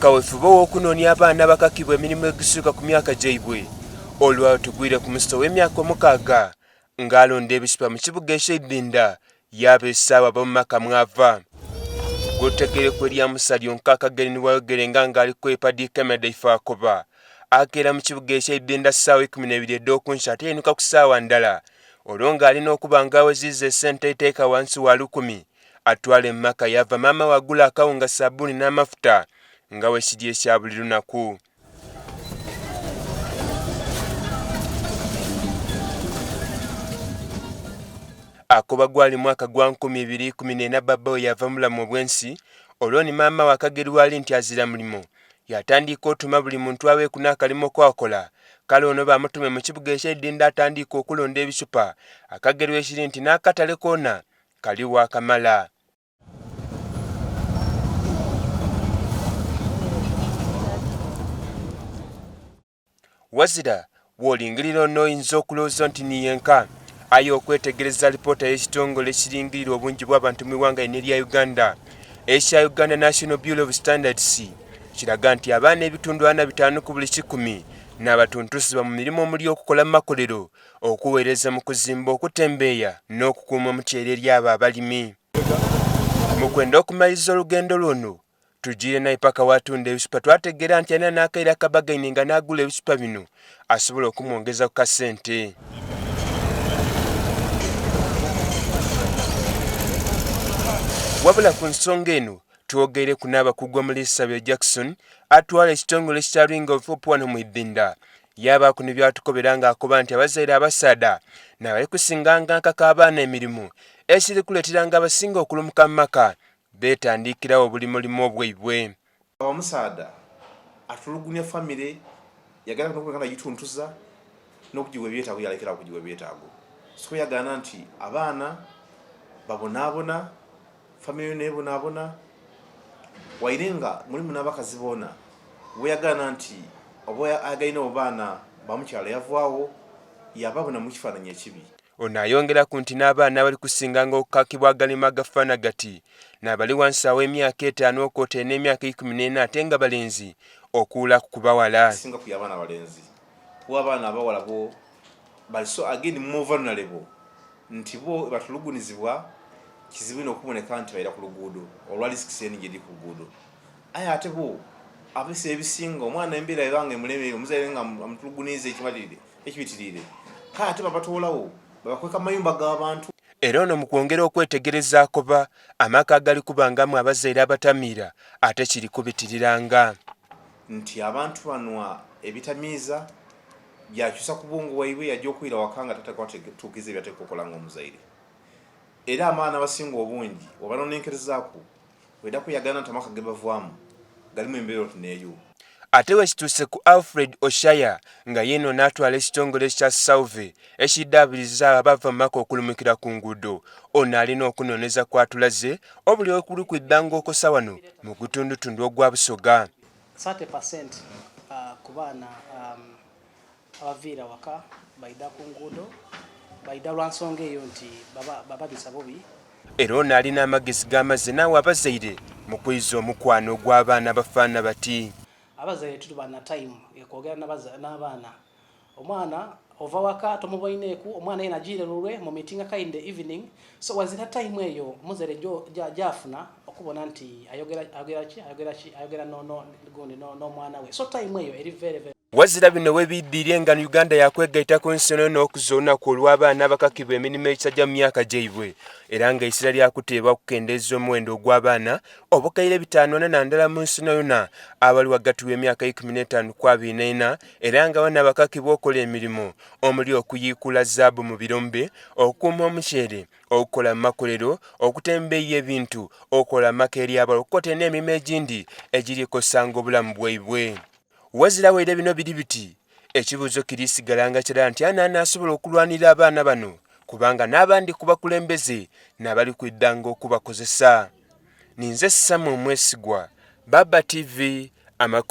kawefube ow'okunoonia abaana abakakibwa emirimu egisuuka ku myaka gyaibwe, olwagho tugwire ku musito w'emyaka omukaaga nga alonda ebisupa mu kibuga eky'eidhindha yaaba esaawa ava mu maka mwava. Gwotegereku erya Musa lyonka akageri ni bwayogerenga nga ali kwepa dhi kamera dhaife akoba akeera mu kibuga eky'eidhindha saawa eikumineibiri edh'okunkyo ate yainuka ku saawa ndala olwo nga alina okuba nga aweziiza esente eiteeka wansi wa lukumi atwale mu maka yaava maama we agule akawunga sabuuni n'amafuta nga bwekiri ekya buli lunaku. Akoba gwali mwaka gwa 2014 bbaabba we yaava mu bulamu obw'ensi olwo ni maama we akageri waali nti azira mulimo yaatandiika otuma buli muntu abeeku n'akalimo k'akola kale ono baamutume mu kibuga eky'eidinda atandiike okulonda ebisupa akagerwa ekiri nti n'akatale koona kaliwo akamala. Wazira bw'olingirira onooyinza okulowooza nti ni yenka, aye okwetegereza alipoota y'ekitongole ekiringirira obungi bw'abantu mu ighanga lino erya Uganda ekya Uganda National Bureau of Standards kiraga nti abaana ebitundu ana bitaanu ku buli kikumi n'abatuntusibwa mu mirimu omuli okukola mu makolero, okuweereza mu kuzimba, okutembeeya n'okukuuma omuceere eri abo abalimi. Mu kwenda okumaliriza olugendo lwono, Tujiire naye paka w'atunda ebisupa twategeera nti alina n'akaire akabagaine nga n'agula ebisupa bino asobola okumwongeza ku kasente. Wabula ku nsonga eno twogeireku n'abakugu omuli Sabye Jackson atwala ekitongole ekya Ring of Hope wano mu Idinda yaabaaku ni by'atukobera ng'akoba nti abazaire abasaadha n'abali kusinganga nkaka abaana emirimu ekiri kuleeteranga abasinga okulumuka mu maka beetandiikiragho obulimolimo bwaibwe. Omusaadha atulugunia famire yagana nokuboneka nga agituntuza nokugiwa ebyetaago yalekera agho okugiwa ebyetaago. So yagana nti abaana babonabona, famire yona ebonabona waire nga mulimu nabakazi bona bweyagana nti oba ayagaine abo baana bamukyalo yavagho yababona mukifananyi ekibi. Ono ayongeraku nti n'abaana abali kusinganga okukakibwa agalima agafaana gati naabali wansi aw'emyaka etaanu okwotaire n'emyaka eikumi n'ena ate nga balenzi okuulaku ku bawala. Ekisinga ku y'abaana abalenzi kuba abaana abawala bo bali so again more vulnerable nti bo batulugunizibwa kizibu inho okuboneka nti baira ku luguudo olwa risks eningi edhiri ku luguudo aye ate bo ebiseera ebisinga omwana embeera eba nga emulemeire omuzaire nga amutuluguniiza ekimalirire ekibitiriire kale ate babatoolagho babakweka mu mayumba g'abantu. Era ono mu kwongera okwetegereza akoba amaka agali kubangamu abazaire abatamiira ate kiri kubitiriranga. Nti abantu banhwa ebitamiiza byakyusa ku bwongo bwaibwe yaja okwira waka nga tatekwa tuukiriza ebyatekwa okola nga omuzaire. Era abaana abasinga obungi bwobanonenkerezaaku Oidha kweyagana nti amaka ge bavaamu galimu embeera oti n'eyo. Ate bwekituuse ku Alfred Oshaya nga yeena ono atwala ekitongole kya Salve ekiddaabiriza abo abava mu maka okulumukira ku nguudo, ono alina okunooneza kw'atulaze obuli okuli kwidha ng'okosa wano mu gutundutundu ogwa Busoga. 30% ku baana abaviira waka baidha ku nguudo baidha lwa nsonga eyo nti bababisa bubi. Era ono alina amagezi g'amaze n'awa abazaire mu kwiza omukwano ogw'abaana abafaana bati. Abazaire tituba na time ekwogera n'abaana. Omwana ova waka tomuboineeku, omwana yena ajiire lulwe mu meetinga kind evening so wazira time eyo omuzaire gyafuna okubona nti ayogera ki, ayogera ki, ayogera gundi n'omwana we so time eyo eri very very. Wazira bino webidhiire nga Uganda yakwegaita ku nsi eno n'okuza olunaku olw'abaana abakakibwa emirimo ekisaja mu myaka gyaibwe era nga eisira lyakuteebwa kukendeeza omuwendo ogw'abaana obukaire bitaano na ndala mu nsi yonayona abali ghagati w'emyaka eikumi n'etaanu ku abiri n'eina era nga bano abakakibwa okola emirimo omuli okuyiikuula zaabu mu birombe, okukuuma omuceere, okukola mu makolero, okutembeeya ebintu, okukola amaka eri abawala okukotera n'emirimo egindi egiri kosanga obulamu bwaibwe. Wazira waire bino biri biti, ekibuuzo kirisigala nga kirala nti ani anaasobola okulwanirira abaana bano kubanga n'abandi ku bakulembeze n'abali kwidhanga okubakozesa. Ninze Samuel Mwesigwa, Baba TV, Amakulu.